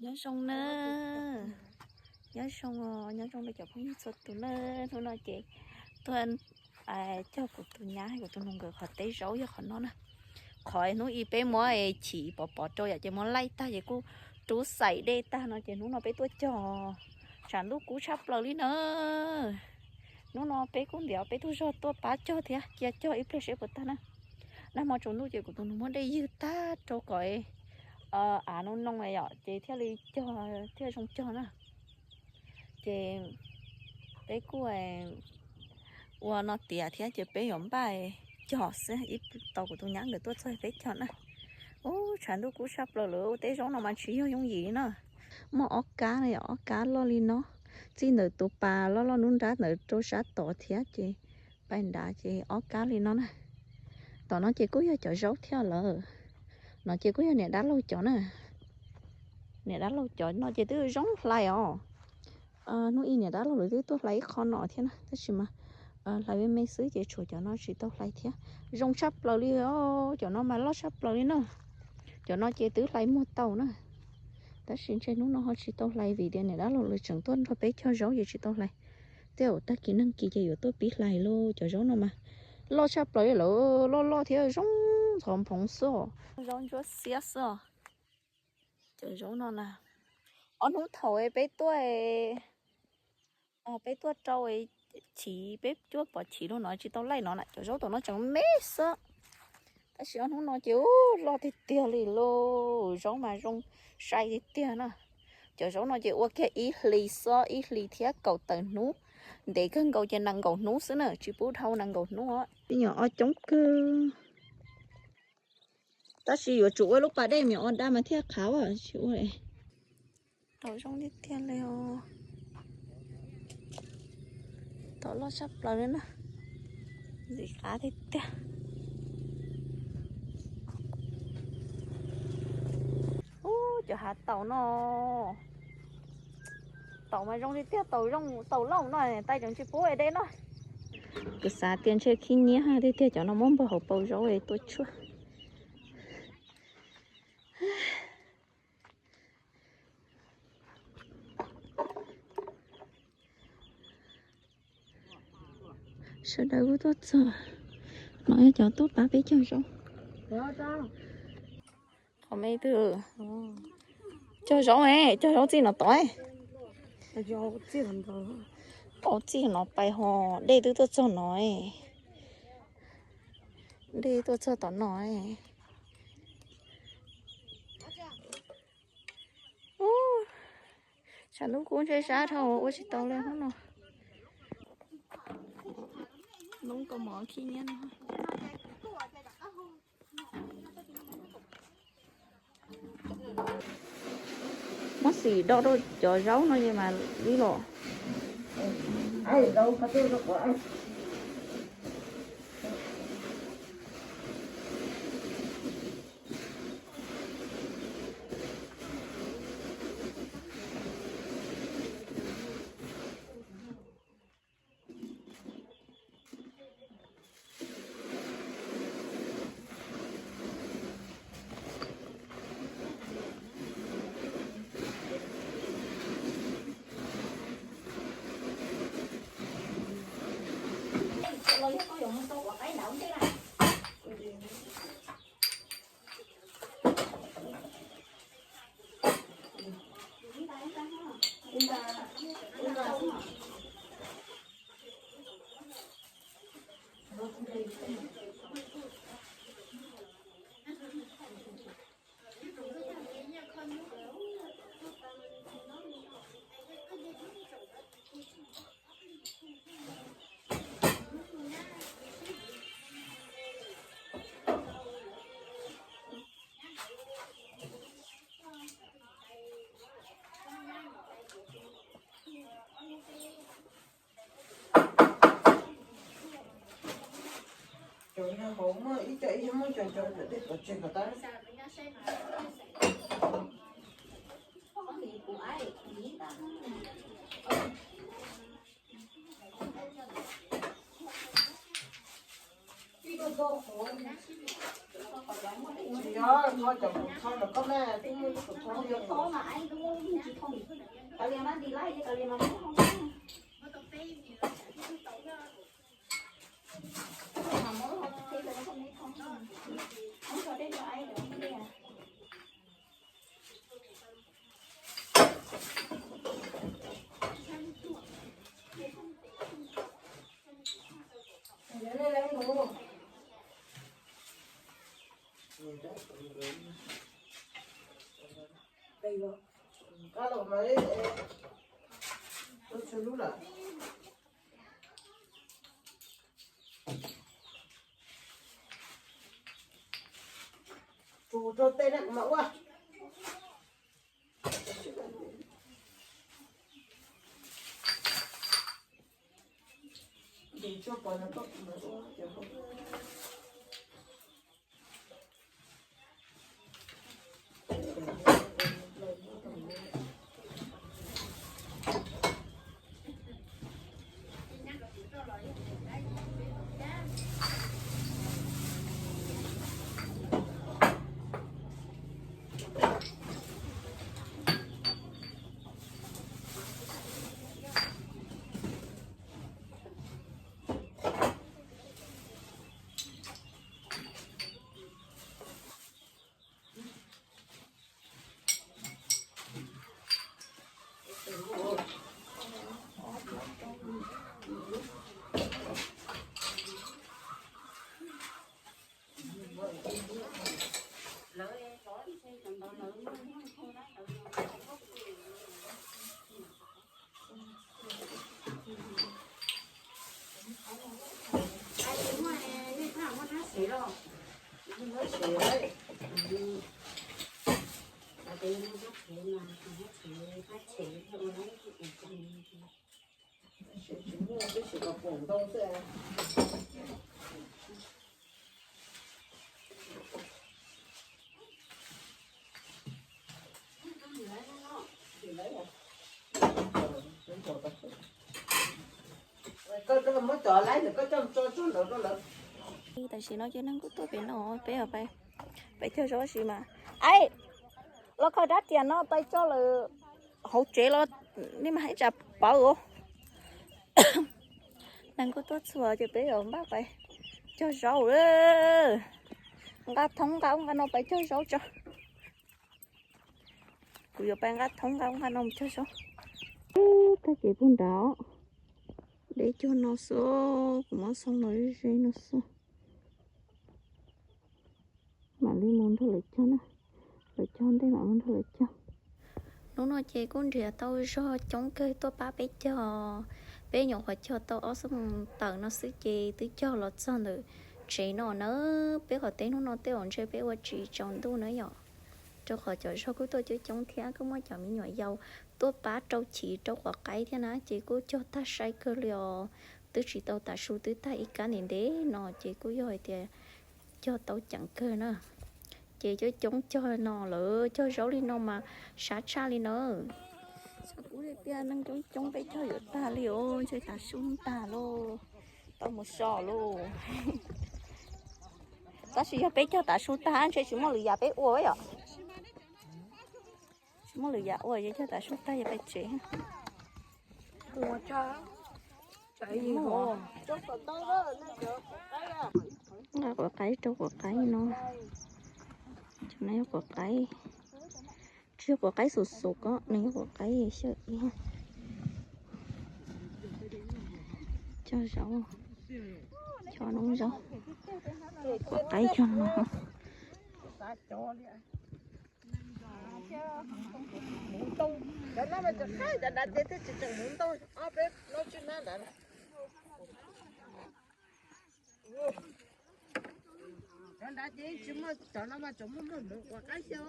Nyob zoo na, nyob zoo, nyob zoo rau cov phooj ywg txhua tus na. Hnub no ces tuaj cog kuv tus nyab, kuv tus nus nkawd qhov teb zaub yog qhov no na. Qhov hnub ib peb muab chim pov pov rau yom, ces muab laij tag ces kuj rub xaim dej tag no ces hnub no peb tuaj cog, tshav ntuj kub tshaj plaws li na. Hnub no peb kuj ntiav peb tug zog tuaj pab cog thiab, cia cog ib pliag seb puas tag na. Nag hmo tsaus ntuj ces kuv tus nus muab dej ywg tag rau kom av no noo yom, ces thiaj li cog, thiaj zoo cog na. Ces peb kuj ua no tiav thiab ces peb yuav npaj cog xwb, ib tau kuv tus nyab nkawd tuaj txog peb cog na. Ub, tshav ntuj kub tshaj plaws lawm, ua teb zaub no mas tsis yog yooj yim li na. Muaj ob kab na yom, ob kab loj li no, txij ntawm tus pas loj loj nruab nrab ntawd rau sab tod thiab ces pais nrad ces ob kab li no na. Tom no ces kuj yog cov zaub thiab lawm. No ces kuj yog niam dab laug cov na. Niam dab laug cov no ces twb zoo hlais os. Hnub ib niam dab laug lawv twb tuaj hlais ib qho no thiab na, tab sis mas hlais me me xwb ces tshuav cov no tsis tau hlais thiab. Zoo tshaj plaws li os, cov no mas loj tshaj plaws li na. Cov no ces twb hlais muag tau na, tab sis ntshe hnub no ho tsis tau hlais vim tias niam dab laug lawv tseem tuaj nrog peb cog zaub ces tsis tau hlais. Tej zaum tag kis nag kis ces yuav tuaj pib hlais lauj. Cov zaub no mas loj tshaj plaws li lawm, loj loj thiab zoo ntxhov nphoov xwb os. Zaub ntsuab xiab xwb os. Cov zaub no na, ob hnub thaum peb tuaj, peb tuaj rau chiv, peb tuaj pov chiv rau no tsis tau laij no na, cov zaub tom no tseem me xwb. Tab sis ob hnub no ces ub, loj tiag tiag li lauj, zaub mas zoo sai tiag tiag na. Cov zaub no ces ua kiag ib hlis xwb, ib hlis thiab kaum tawm hnub, ntev kawg nkaus ces nees nkaum hnub xwb na, tsis pub dhau nees nkaum hnub os. Peb nyuam o coob kawg. Tab sis yuav tsum ua lub pas dej me nyuam o da mas thiaj qhav, tsis ua. Tau zoo tiag tiag li os. Tau loj tshaj plaws li na. Ntxim qab tiag tiag. Ub, cov hav taum no, taum mas zoo tiag tiag, taum zoo, taum loj no tais tseem tsis pub dej no. Kuv xav tias ntshe khib nyiab tiag tiag, cov no muab npog hauv paus zaub tuaj tshuaj. Sawv daws kuj tuaj txog, no yog cov tuaj pab peb cog zaub. Qhov me twg? Cog zaub, cog zaub txij no tod. Au, txij no pais ho dej twb tuaj txog no. Dej tuaj txog tom no. Tshav ntuj kub ntshe sab dhau ua tsis tau li hnub no. Loob kaus mom khib nyiab no. Muab xim do rau cov zaub no es mas li los. Cov no hauv muaj ib co ib muab cov cov dej pov tseg kom tau. Tsuas rau tej na kuv mam ua. Ntim tsuag pov no koj kuv mam ua. Tam sim no ces neeg kuj tuaj pem no, peb pais cog zaub si mas. Ai, los kho dab riam no pais cog lawm hauv tsev los nej mas hais tsam pawv os. Neeg kuj tuaj txhua ces peb yuav npaj pais cog zaub. Nqa thoob nqa ub nqa no pais cog zaub tso. Kuv yuav pais nqa thoob nqa ub nqa no mus cog zaub. Tag kev puag nrad, deb cuag no xwb, kuv muab xoo los ze no xwb. Mam li mus nrog lawv cog na, lawv cog ntej mam mus nrog lawv cog. Hnub no ces kuj nrhiav tau zog coob kawg tuaj pab peb cog. Peb nyuam qhuav cog tau ob xuab moos tawm no xwb ces twb cog los txog ntawm tsev no na. Peb qhov teb hnub no tej zaum ntshe peb ua tsis tsaus ntuj na yom, rau qhov cov zog kuj tuaj coob coob thiab kuj muaj cov me nyuam yaus tuaj pab rau chiv rau quav qaib thiab na, ces kuj cog tag sai kawg li os. Twb tsis tau tav su twb tag ib kab ntev ntev no ces kuj yog hais tias cog tau ceev kawg na. Ces coob coob cog no lawm, cog zaub li no mas sab tshaj li na. Xyov kuv tias neeg coob coob peb cog yuav tag li os, ntshe tav su tag lauj, tau mus so lauj. Tab sis yog peb cog tav su tag ntshe tsis muaj lwm yam peb ua yom. Tsis muaj lwm yam ua, yog cog tav su tag yog pais tsev. Nqa quav qaib rau quav qaib no. Cov no yog quav qaib, tsis yog quav qaib xum xum ko, nws yog quav qaib xyaw iab. Cog zaub, cog noob zaub, quav qaib cog no. Cov nrad ces tsis muaj, cov no mas tsuas muaj muaj hmoov quav qaib xyaw.